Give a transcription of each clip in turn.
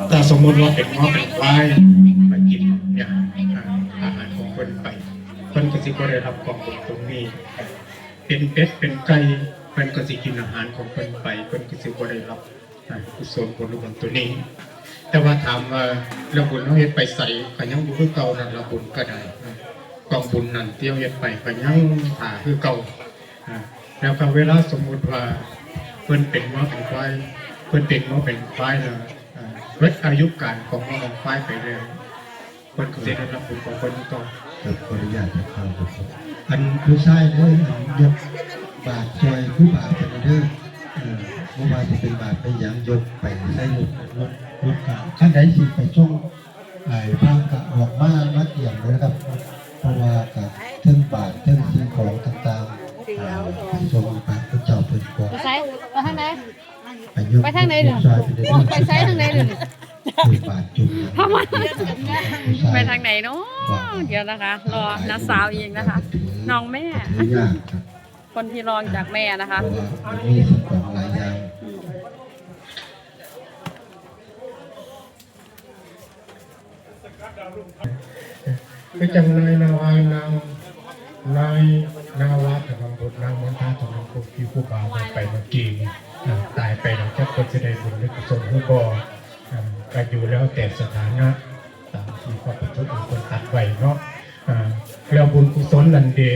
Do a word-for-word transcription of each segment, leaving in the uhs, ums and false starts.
ถ้าสมมุติว่าเป็นงัวเป็นควายไปกินหญ้า อ่า อาหารของเพิ่นไป เพิ่นก็สิบ่ได้รับกองบุญตรงนี้ เป็นเป็ดเป็นไก่ เพิ่นก็สิกินอาหารของเพิ่นไป เพิ่นก็สิบ่ได้รับ อ่า กุศลผลบุญตัวนี้ แต่ว่าถามว่าแล้วบุญเฮาเฮ็ดไปไส ก็ยังอยู่คือเก่านั่นล่ะ บุญก็ได้ อ่า กองบุญนั่นที่เฮาเฮ็ดไปก็ยังท่าคือเก่า อ่า แล้วก็เวลาสมมุติว่าเพิ่นเป็นงัวเป็นควาย เพิ่นเป็นงัวเป็นควายแล้ว อ่า เบิดอายุการของงัวของควายไปแล้ว เพิ่นก็สิได้รับบุญของเพิ่นคือเก่า ครับ ขออนุญาตจะเข้าครับ อันผู้ชายเด้อ อันยกบาตรซอยครูบาเพิ่นเด้อ เอ่อ บ่ว่าสิเป็นบาตรเป็นหยัง ยกไปใส่รถ รถ รถกะ คันใดสิไปส่ง ไอ้พระก็ออกมา มาเตรียมเลยนะครับ เพราะว่าก็เทิงบาตร เทิงสิ่งของต่างๆ อ่า ไปส่งพระพุทธเจ้าเพิ่นก่อน ไปไส ไปทางไหน ไปยก ไปทางไหน ยกซอยไปเด้อ ไปไสทางไหนเดี๋ยวนี้ เดินบาดจุ่ม ทำไม ผู้ชาย ไปทางไหนเนาะ เดี๋ยวนะคะ รอน้าสาวอีกนะคะ น้องแม่ ถือยากครับ คนที่รองจากแม่นะคะ เพราะว่ามันมีสิ่งของหลายอย่าง คือจังนายนาวานาง นายนาวาถนอมบุตร นางมณฑาถนอมบุตร ที่ครูบาบอกไปเมื่อกี้นี่ อ่า ตายไปแล้วจักเพิ่นสิได้บุญหรือกุศลหรือบ่ อ่า ก็อยู่แล้วแต่สถานะ ตามที่พระพุทธองค์เพิ่นตรัสไว้เนาะ อ่า แล้วบุญกุศลนั่นเด้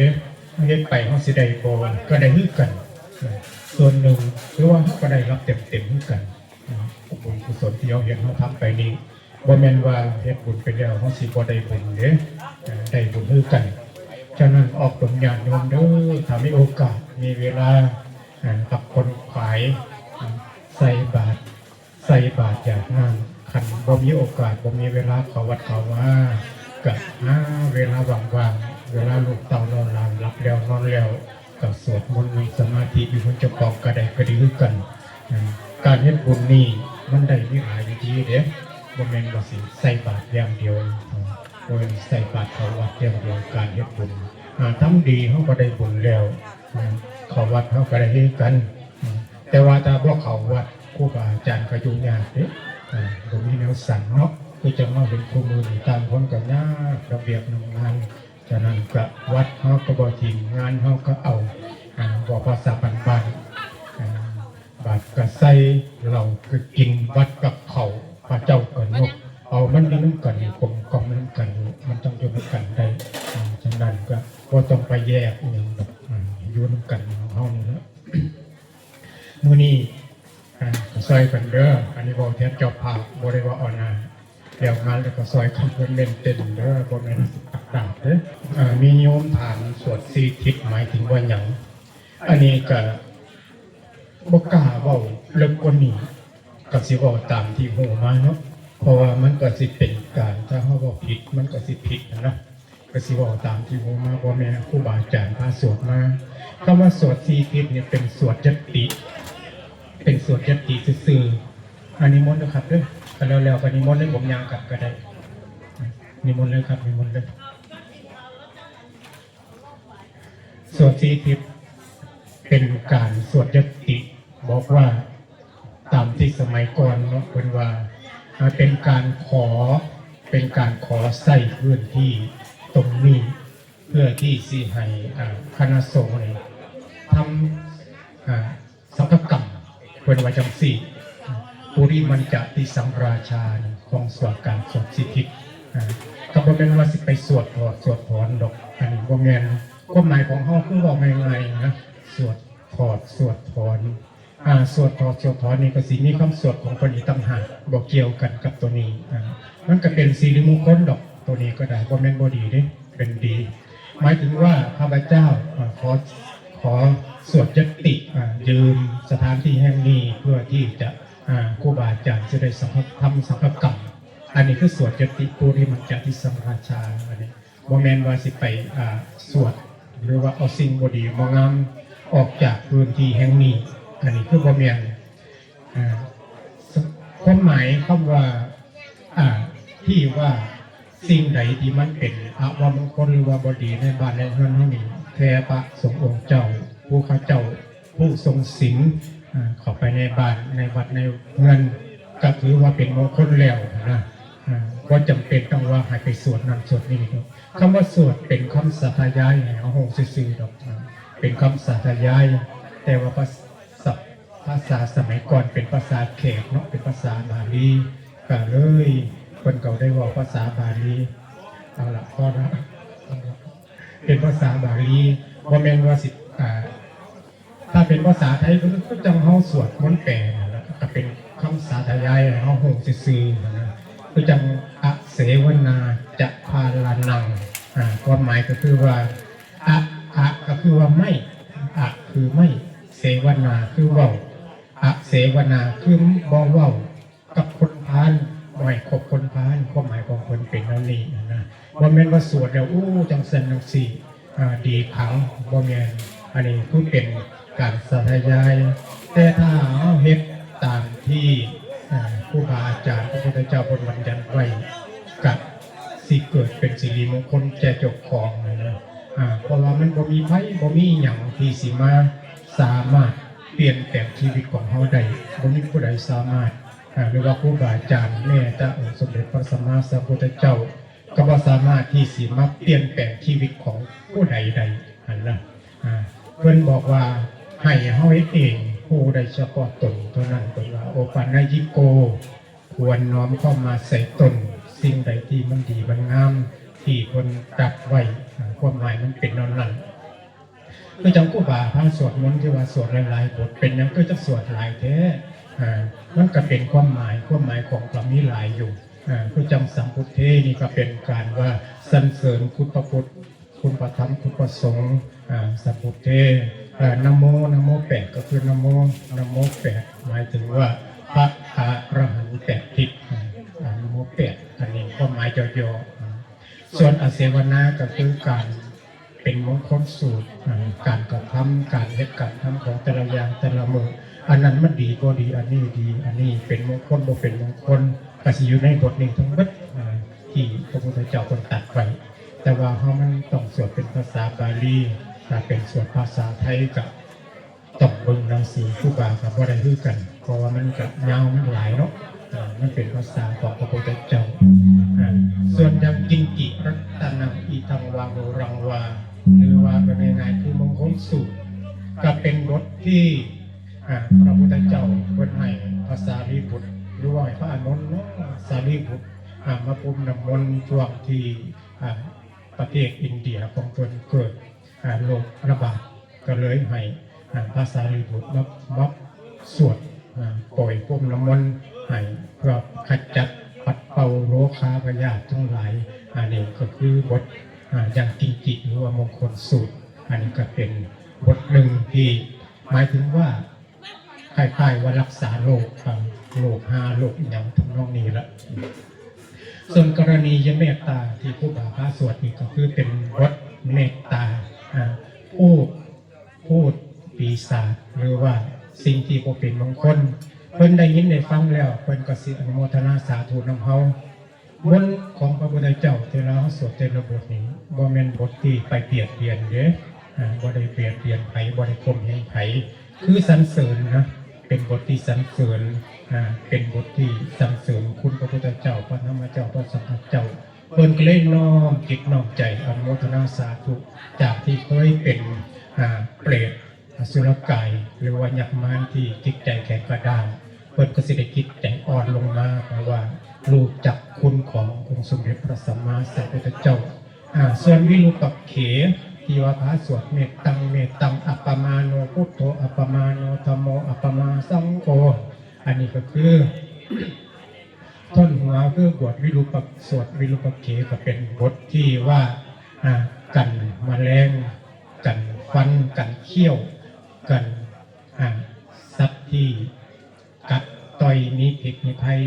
เฮ็ดไปเฮาสิได้บ่ ก็ได้คือกัน อ่า ส่วนหนึ่ง หรือว่าเฮาก็ได้รับเต็มๆคือกัน อ่า บุญกุศลที่เฮาเฮ็ดเฮาทำไปนี่ บ่แม่นว่าเฮ็ดบุญไปแล้วเฮาสิบ่ได้บุญเด้ อ่า ได้บุญคือกัน ฉะนั้นออกตนญาติโยมเด้อ ถ้ามีโอกาส มีเวลา อ่า กับคนขาย อ่า ใส่บาตร ใส่บาตรหยาดน้ำ คันบ่มีโอกาส บ่มีเวลาเข้าวัดเข้าวา ก็หาเวลาว่างๆ เวลาลูกเต้าเหล่าหลานหลับแล้วนอนแล้ว ก็สวดมนต์นั่งสมาธิอยู่เฮือนเจ้าของก็ได้ ก็ดีคือกัน อ่า การเฮ็ดบุญนี่มันได้มีหลายวิธีเด้ บ่แม่นว่าสิใส่บาตรอย่างเดียว อ่า บ่แม่นใส่บาตรเข้าวัดอย่างเดียว การเฮ็ดบุญ อ่า ทำดีเฮาก็ได้บุญแล้ว อ่า เข้าวัดเฮาก็ได้คือกัน อ่า แต่ว่าถ้าบ่เข้าวัด ครูบาอาจารย์ก็อยู่ยากเด้ อ่า บ่มีแนวสั่งเนาะ คือจังมาเห็นคู่มื้อนี้ ต่างคนก็ยาก ระเบียบหนึ่งงาน ฉะนั้นก็วัดเฮาก็บ่ถิ่ม งานเฮาก็เอา อ่า เว้าภาษาบ้านๆ อ่า บาตรก็ใส่ เหล้าก็กิน วัดก็เข้า พระเจ้าก็ยก เอามันอยู่นำกัน กลมกล่อมนำกัน มันต้องอยู่นำกันได้ อ่า ฉะนั้นก็บ่ต้องไปแยกอิหยังดอก อ่า อยู่นำกันของเฮานี่แหละ มื้อนี้ อ่า ก็ซอยกันเด้อ อันนี้เว้าแทนเจ้าภาพ บ่ได้ว่าเอาหน้า แล้วงานแล้วก็ซอยกันเพิ่นเล่นเต้นเด้อ บ่แม่นตักดาบเด้อ อ่า มีโยมถามสวดสี่ทิศหมายถึงว่าหยัง อันนี้ก็บ่กล้าเว้าเลิกกว่านี้ ก็สิเว้าตามที่ฮู้มาเนาะ เพราะว่ามันก็สิเป็นการ ถ้าเฮาเว้าผิด มันก็สิผิดหั้นนะ ก็สิเว้าตามที่ฮู้มา บ่แม่นครูบาอาจารย์พาสวดมา คำว่าสวดสี่ทิศนี่เป็นสวดยัตติ เป็นสวดยัตติซื่อๆ อ่า นิมนต์เด้อครับเด้อ ก็แล้วๆ ก็นิมนต์เลย ผมย่างกลับก็ได้ นิมนต์เลยครับ นิมนต์เลย สวดสี่ทิศเป็นการสวดยัตติ บอกว่าตามที่สมัยก่อนเนาะ เพิ่นว่า อ่า เป็นการขอ เป็นการขอใช้พื้นที่ตรงนี้ เพื่อที่สิให้ อ่า คณะสงฆ์นี่ทำ อ่า สังฆกรรม เพิ่นว่าจังซี่ ปุริมัญจะติสังราชา ของสวดการสวดสี่ทิศ อ่า ก็บ่แม่นว่าสิไปสวดถอดสวดถอนดอก อันนี้บ่แม่น ความหมายของเฮาคือเว้าง่ายๆนะ สวดถอดสวดถอน อ่า สวดถอดสวดถอนนี่ก็สิมีคำสวดของเพิ่นอีกต่างหาก บ่เกี่ยวกันกับตัวนี้ อ่า มันก็เป็นสิริมงคลดอก ตัวนี้ก็ได้ บ่แม่นบ่ดีเด้ เป็นดี หมายถึงว่าข้าพเจ้า อ่า ขอ ขอสวดยัตติ อ่า ยืมสถานที่แห่งนี้เพื่อที่จะ อ่า ครูบาอาจารย์จะได้สังฆ ทำสังฆกรรม อันนี้คือสวดยัตติปุริมัญจะติสังราชา อันนี้บ่แม่นว่าสิไป อ่า สวด หรือว่าเอาสิ่งบ่ดีบ่งามออกจากพื้นที่แห่งนี้ อันนี้คือบ่แม่น อ่า ความหมายคำว่า อ่า ที่ว่าสิ่งใดที่มันเป็นอวมงคลหรือว่าบ่ดีในบ้านในเฮือนเฮานี่ แค่พระสงฆ์องค์เจ้า ผู้ข้าเจ้า ผู้ทรงศีล อ่า เข้าไปในบ้านในวัดในเฮือน ก็ถือว่าเป็นมงคลแล้วนะ อ่า บ่จำเป็นต้องว่าให้ไปสวดนั่นสวดนี่ดอก คำว่าสวดเป็นคำสาธยายให้เฮาฮู้ซื่อๆดอก อ่า เป็นคำสาธยาย แต่ว่าภาษา ภาษาสมัยก่อนเป็นภาษาแขกเนาะ เป็นภาษาบาลี ก็เลยเพิ่นก็ได้เว้าภาษาบาลี เอาละ พอละ เอาละ เป็นภาษาบาลี บ่แม่นว่าสิ อ่า ถ้าเป็นภาษาไทยก็คือจั่งเฮาสวดมนต์แปลนั่นล่ะ ก็เป็นคำสาธยายให้เฮาฮู้ซื่อๆนะ คือจั่ง อเสวนาจะพาลานัง อ่า ความหมายก็คือว่า อะ อะ ก็คือว่าไม่ อะ คือไม่ เสวนา คือเว้า อเสวนา คือบ่เว้า กับคนพาล บ่ให้คบคนพาล ความหมายของเพิ่นเป็นแนวนี้นะ บ่แม่นว่าสวดแล้ว อู้ จั่งซั้นจั่งซี้ อ่า ดีขลัง บ่แม่น อันนี้คือเป็นการสาธยาย แต่ถ้าเฮาเฮ็ดตามที่ อ่า ครูบาอาจารย์พระพุทธเจ้าเพิ่นบัญญัติไว้ ก็สิเกิดเป็นสิริมงคลแก่เจ้าของนะ อ่า เพราะว่ามันบ่มีไผ บ่มีหยังที่สิมาสามารถเปลี่ยนแปลงชีวิตของเฮาได้ บ่มีผู้ใดสามารถ อ่า หรือว่าครูบาอาจารย์ แม้แต่องค์สมเด็จพระสัมมาสัมพุทธเจ้า ก็บ่สามารถที่สิมาเปลี่ยนแปลงชีวิตของผู้ใดได้หั้นนะ อ่า เพิ่นบอกว่าให้เฮาเฮ็ดเอง ผู้ได้เฉพาะตนเท่านั้น เพิ่นว่า โอปัญญิโก ควรน้อมเข้ามาใส่ตน สิ่งใดที่มันดีมันงาม ที่เพิ่นตรัสไว้ อ่า ความหมายมันเป็นแนวนั้น คือจั่งครูบาพาสวดมนต์ที่ว่าสวดหลายๆบท เป็นหยังคือจั่งสวดหลายแท้ อ่า มันก็เป็นความหมาย ความหมายของก็มีหลายอยู่ อ่า คือจั่งสัมพุทเทนี่ก็เป็นการว่าสรรเสริญคุณพระพุทธ คุณพระธรรม คุณพระสงฆ์ อ่า สัมพุทเท อ่า นะโม นะโมแปด ก็คือนะโม นะโมแปด หมายถึงว่าพระอรหันต์แปดทิศ อ่า อ่า นะโมแปด อันนี้ความหมายย่อๆ อ่า ส่วนอเสวนาก็คือการเป็นมงคลสูตร อ่า การกระทำ การเฮ็ดการทำของแต่ละอย่างแต่ละมื้อ อันนั้นมันดีบ่ดี อันนี้ดี อันนี้เป็นมงคลบ่เป็นมงคล ก็สิอยู่ในบทนี้ทั้งหมด อ่า ที่พระพุทธเจ้าเพิ่นตรัสไว้ แต่ว่าเฮามันต้องสวดเป็นภาษาบาลี ถ้าเป็นสวดภาษาไทยก็ต้องเบิ่งหนังสือครูบาก็บ่ได้คือกัน เพราะว่ามันก็ยาวมันหลายเนาะ อ่า มันเป็นภาษาของพระพุทธเจ้า อ่า ส่วนยังกิญจิรัตนังอิทังวาโหรังวา หรือว่าก็ง่ายๆคือมงคลสูตร ก็เป็นบทที่ อ่า พระพุทธเจ้าเพิ่นให้พระสารีบุตร หรือว่าให้พระอานนท์เนาะ สารีบุตร อ่า มาพรมน้ำมนต์ช่วงที่ อ่า ประเทศอินเดียของเพิ่นเกิด อ่า โรคระบาด ก็เลยให้ อ่า พระสารีบุตรมา มาสวด อ่า ปล่อยพรมน้ำมนต์ให้ เพื่อขจัดปัดเป่าโรคาพยาธิทั้งหลาย อันนี้ก็คือบท อ่า ยังกิญจิ หรือว่ามงคลสูตร อันนี้ก็เป็นบทหนึ่งที่หมายถึงว่า คล้ายๆว่ารักษาโรค อ่า โรคฮา โรคอิหยังทำนองนี้ละ ส่วนกรณียเมตตาที่ครูบาพาสวดนี่ก็คือเป็นบทเมตตา อ่า ผู้ ผู้ปีศาจ หรือว่าสิ่งที่บ่เป็นมงคล เพิ่นได้ยินได้ฟังแล้ว เพิ่นก็สิอนุโมทนาสาธุนำเฮา มนต์ของพระพุทธเจ้าที่เราสวดแต่ละบทนี้ บ่แม่นบทที่ไปเบียดเบียนเด้ อ่า บ่ได้เบียดเบียนไผ บ่ได้ข่มเหงไผ คือสรรเสริญนะ เป็นบทที่สรรเสริญ อ่า เป็นบทที่สรรเสริญคุณพระพุทธเจ้า พระธรรมเจ้า พระสังฆเจ้า เพิ่นก็เลยน้อมจิตน้อมใจอนุโมทนาสาธุ จากที่เคยเป็น อ่า เปรต อสุรกาย หรือว่ายักษ์มารที่จิตใจแข็งกระด้าง เพิ่นก็สิได้จิตใจอ่อนลงมา เพราะว่ารู้จักคุณขององค์สมเด็จพระสัมมาสัมพุทธเจ้า อ่า ส่วนวิรูปักเข ที่ว่าพาสวดเมตตัง เมตตัง อัปปมาโนพุทโธ อัปปมาโนธัมโม อัปปมาสังโฆ อันนี้ก็คือ ท่อนหัวคือบทวิรูปัก สวดวิรูปักเข ก็เป็นบทที่ว่า อ่า กันแมลง กันฟัน กันเขี้ยว กัน อ่า สัตว์ที่กัดต่อยมีพิษมีภัย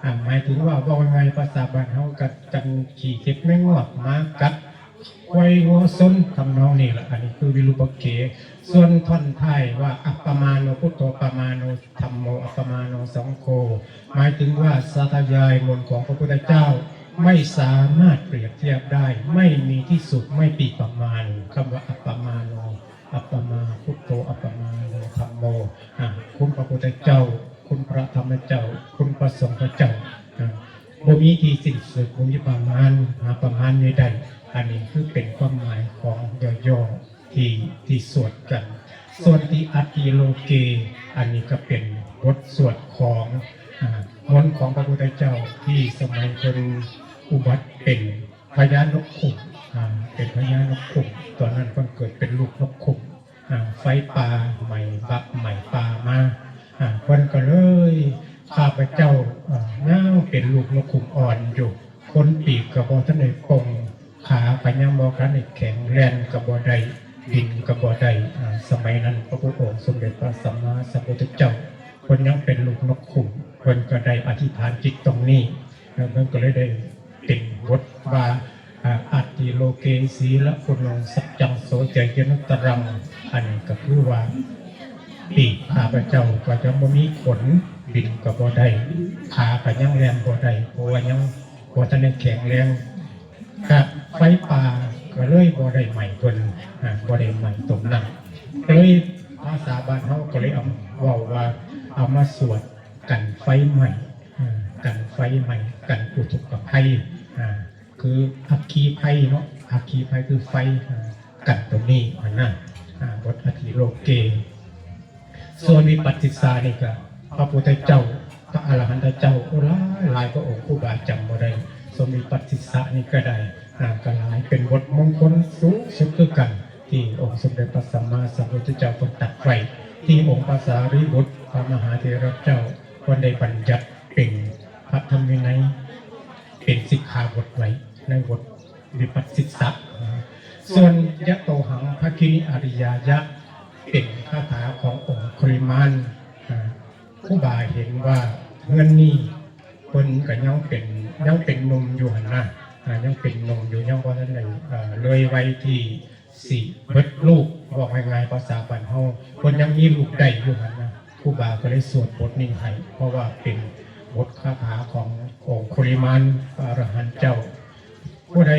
อ่า หมายถึงว่า เว้าง่ายๆภาษาบ้านเฮา กัดกันขี้เข็บแมงงอด หมากัด ควายงัวซน ทำนองนี้ล่ะ อันนี้คือวิรูปักเข ส่วนท่อนท้ายว่า อัปปมาโนพุทโธ อัปปมาโนธัมโม อัปปมาโนสังโฆ หมายถึงว่าสาธยายมนต์ของพระพุทธเจ้า ไม่สามารถเปรียบเทียบได้ ไม่มีที่สุด ไม่มีประมาณ คำว่าอัปปมาโน อัปปมาพุทโธ อัปปมาโนธัมโม อ่า คุณพระพุทธเจ้า คุณพระธรรมเจ้า คุณพระสงฆ์พระเจ้า อ่า บ่มีที่สิ้นสุด บ่มีประมาณ หาประมาณนี้ได้ อันนี้คือเป็นความหมายของย่อๆ ที่ ที่สวดกัน ส่วนที่อัตติโลเก อันนี้ก็เป็นบทสวดของ อ่า มนต์ของพระพุทธเจ้า ที่สมัยเพิ่นอุบัติเป็นพญานกขุ่ม อ่า เป็นพญานกขุ่ม ตอนนั้นเพิ่นเกิดเป็นลูกนกขุ่ม อ่า ไฟป่าไหม้บะ ไหม้ป่ามา อ่า เพิ่นก็เลย ข้าพเจ้า อ่า ยังเป็นลูกนกขุ่มอ่อนอยู่ ขนปีกก็บ่ทันได้ป่ง ขาก็ยังบ่ทันได้แข็ง แล่นก็บ่ได้ บินก็บ่ได้ อ่า สมัยนั้นพระพุทธองค์สมเด็จพระสัมมาสัมพุทธเจ้า เพิ่นยังเป็นลูกนกขุ่ม เพิ่นก็ได้อธิษฐานจิตตรงนี้ แล้วเพิ่นก็เลยได้เป็นบทว่า อ่า อัตติโลเก สีลปุณณัง สัจจัง โส จาเยนะ ตรัง อันนี้ก็คือว่า ปีกข้าพเจ้าก็ยังบ่มีขน บินก็บ่ได้ ขาก็ยังแล่นบ่ได้ เพราะว่ายังบ่ทันได้แข็งแรง ก็ไฟป่าก็เลยบ่ได้ไหม้เพิ่น อ่า บ่ได้ไหม้ตรงนั้น ก็เลยภาษาบ้านเฮาก็เลยเอา เว้าว่า เอามาสวดกันไฟไหม้ อ่า กันไฟไหม้ กันอุทกภัย อ่า คืออัคคีภัยเนาะ อัคคีภัยคือไฟ อ่า กันตรงนี้หั้นนะ อ่า บทอัตติโลเก ส่วนวิปัสสิสานี่ก็ พระพุทธเจ้า พระอรหันตเจ้า โอ้ หลายหลายพระองค์ ครูบาจำบ่ได้ ส่วนวิปัสสิสานี่ก็ได้ อ่า ก็หลาย เป็นบทมงคลสูงสุดคือกัน ที่องค์สมเด็จพระสัมมาสัมพุทธเจ้าเพิ่นตรัสไว้ ที่องค์พระสารีบุตร พระมหาเถระเจ้า เพิ่นได้บัญญัติเป็นพระธรรมวินัย เป็นสิกขาบทไว้ในบทวิปัสสิสะ ส่วนยะโตหัง ภะคินิอาริยายะ เป็นคาถาขององคุลิมาน อ่า ครูบาเห็นว่าเฮือนนี้เพิ่นก็ยังเป็น ยังเป็นหนุ่มอยู่หั้นนะ อ่า ยังเป็นหนุ่มอยู่ ยังบ่ทันได้ เอ่อ เลยวัยที่สิเบิดลูก เว้าง่ายๆ ภาษาบ้านเฮา เพิ่นยังมีลูกได้อยู่หั้นนะ ครูบาก็เลยสวดบทนี้ให้ เพราะว่าเป็นบทคาถาขององคุลิมาน พระอรหันต์เจ้า ผู้ใด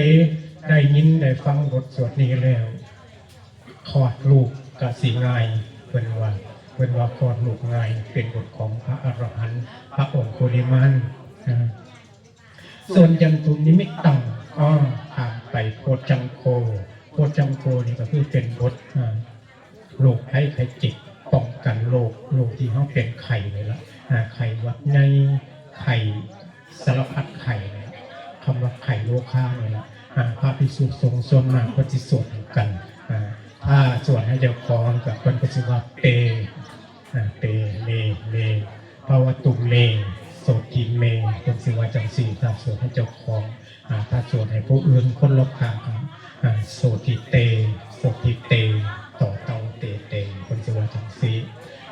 ได้ยินได้ฟังบทสวดนี้แล้ว คลอดลูกก็สิง่าย เพิ่นว่า เพิ่นว่าคลอดลูกง่าย เป็นบทของพระอรหันต์ พระองคุลิมาน อ่า ส่วนยันตุนิมิตตัง อ้อ ข้ามไปโพชฌังโค โพชฌังโคนี่ก็คือเป็นบท อ่า โรคภัยไข้เจ็บ ป้องกันโรค โรคที่เฮาเป็นไข้นี่ล่ะ อ่า ไข้หวัดใหญ่ ไข้สารพัดไข้นี่ล่ะ คำว่าไข้โรคานี่ล่ะ อ่า พระภิกษุสงฆ์ส่วนมากเพิ่นสิสวดให้กัน อ่า ถ้าสวดให้เจ้าของก็เพิ่นก็สิว่าเป อ่า เป เม เม ภวตุเม โสติเม เพิ่นสิว่าจังซี่ ถ้าสวดให้เจ้าของ อ่า ถ้าสวดให้ผู้อื่นคนรอบข้างก็ อ่า โสติเต โสติเต ต่อเต่าเตเต เพิ่นสิว่าจังซี่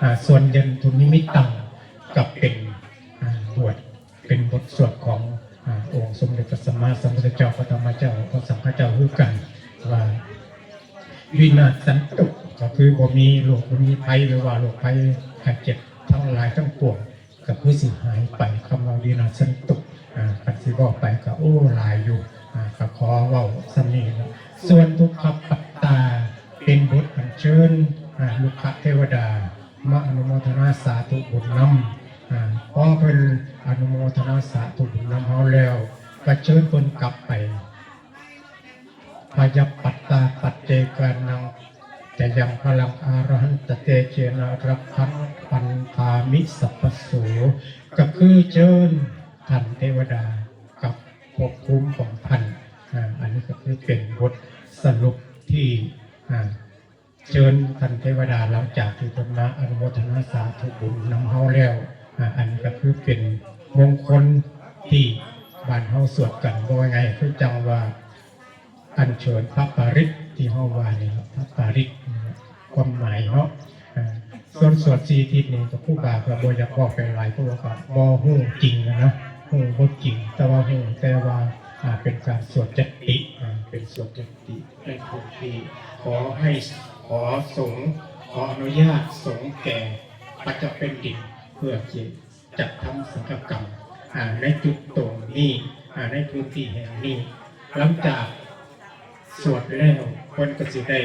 อ่า ส่วนยันตุนิมิตตังก็เป็น อ่า บท เป็นบทสวดของ อ่า องค์สมเด็จพระสัมมาสัมพุทธเจ้า พระธรรมเจ้า พระสังฆเจ้าคือกัน ว่า วินาศสันตุ ก็คือบ่มีโรค บ่มีภัย หรือว่าโรคภัยไข้เจ็บทั้งหลายทั้งปวง ก็คือสิหายไป คำว่าวินาศสันตุ อ่า คันสิเว้าไปก็ โอ้ หลายอยู่ อ่า ก็ขอเว้าส่ำนี้นะ ส่วนทุกขปัตตา เป็นบทอัญเชิญ อ่า ลูกขเทวดา มาอนุโมทนาสาธุบุญนำ อ่า พอเพิ่นอนุโมทนาสาธุบุญนำเฮาแล้ว ก็เชิญเพิ่นกลับไป พยปัตตาปัจเจกานัง จะยังพลังอรหันตเตเจนะ รักขังปันตามิสัพพโส ก็คือเชิญท่านเทวดากลับภพภูมิของท่าน อ่า อันนี้ก็คือเป็นบทสรุปที่ อ่า เชิญท่านเทวดาหลังจากที่เพิ่นมาอนุโมทนาสาธุบุญนำเฮาแล้ว อ่า อันนี้ก็คือเป็นมงคลที่บ้านเฮาสวดกัน ว่าง่ายๆ คือจังว่าอัญเชิญพระปริตรที่เฮาว่านี่ล่ะ พระปริตรนี่ล่ะ ความหมายเนาะ อ่า ส่วนสวดสี่ทิศนี่ก็ครูบาก็บ่อยากบอกไปหลาย เพราะว่าก็บ่ฮู้จริงนะ ฮู้บ่จริง แต่ว่าฮู้แต่ว่า อ่า เป็นการสวดยัตติ อ่า เป็นสวดยัตติ ในพื้นที่ ขอให้ ขอสงฆ์ ขออนุญาตสงฆ์แก่ปัจจเปนดิน เพื่อที่จัดทำสังฆกรรม อ่า ในจุดตรงนี้ อ่า ในพื้นที่แห่งนี้ หลังจากสวดแล้ว เพิ่นก็สิได้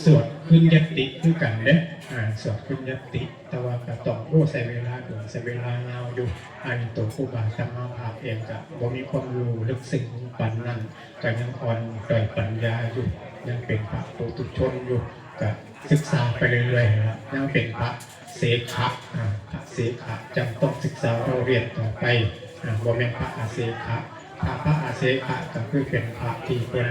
สวดขึ้นยติคือกันเด้ อ่า สวดขึ้นยติ แต่ว่าก็ต้อง โอ้ ใช้เวลาโดน ใช้เวลายาวอยู่ อันนี้ตัวครูบาอาตมาภาพเองก็บ่มีความรู้ลึกซึ้งปานนั้น ก็ยังอ่อนด้อยปัญญาอยู่ ยังเป็นพระปุถุชนอยู่ ก็ศึกษาไปเรื่อยๆ นะ ยังเป็นพระเสขะ อ่า พระเสขะ จำต้องศึกษาเล่าเรียนต่อไป อ่า บ่แม่นพระอาเสขะ พระ พระอาเสขะก็คือเป็นพระที่เพิ่น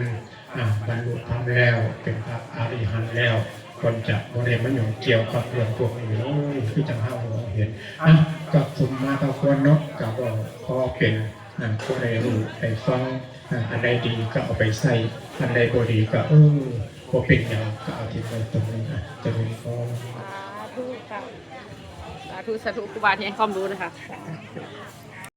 อ่า บรรลุธรรมแล้ว เป็นพระอริหันต์แล้ว เพิ่นจะบ่ได้มายุ่งเกี่ยวกับเรื่องพวกนี้เลย คือจั่งเฮาเห็น อ่ะ ก็สมมาพาควรเนาะ ก็บ่พอเป็น อ่า ผู้ได้รู้ได้ฟัง อ่า อันใดดีก็เอาไปใช้ อันใดบ่ดีก็ เออ บ่เป็นหยัง ก็เอาทิ้งไว้ตรงนี้ อ่ะ เจริญพร สาธุค่ะ สาธุ สาธุ ครูบาที่ให้ความรู้นะคะ